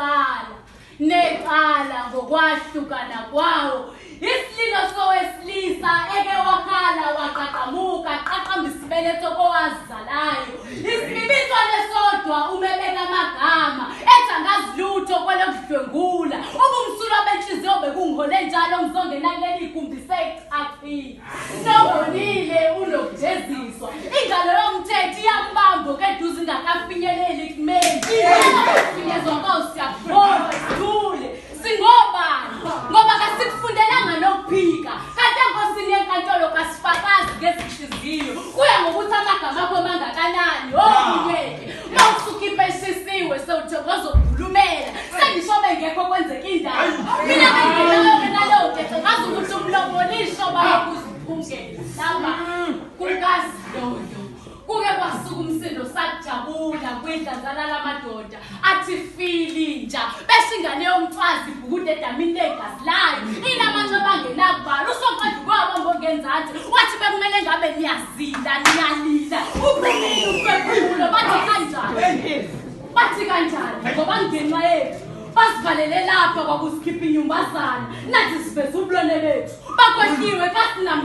Necala, necala ngokwahlukana kwawo. Isililo sowesilisa eke wakhala waqaqamuka qaqamba isibeletho kowazalayo. Isibibithwane sodwa uma ebeka amagama ethi angazi lutho kwelokudlwengula. Ubumsulwa benhliziyo bekungihole njalo ngizongena kuleli gumbi sechachile. Nobonile unokujeziswa. Ingalo yomthetho iyambamba okeduze ingakafinyeleli kumeli. Finyezwa kwawo siyakubona sithule. Singobani? Ngoba kasikufundelanga nokuphika. Kanti enkosini yenkantolo kasifakazi ngezinhliziyo. Kuya ngokuthi amagama akho mangakanani. Okunye-ke, uma usukhipha eshisiwe sewuthokoza ukukhulumela. Sengisho bengekho kwenzeka indaba. Mina bengingenayo-ke naleyo nkece ngazi ukuthi umlomo lisho bayokuziphungela. Lamba kukazidodo. Kuke kwasuka umsindo sajabula kwidlanzana lamadoda athi fili inja bese ingane yomfazi ibhukude edamini legazi layo inamanxeba angenakubala usoqeda ukwabamba ongenzansi wathi bekumele ngabe niyazila niyalila uphumile umphefumulo bathi kanjani bathi kanjani ngoba ngenxa yethu basivalele lapha kwakusikhipha inyumbazana nathi siveze ubulwane bethu bakhohliwe kasinam.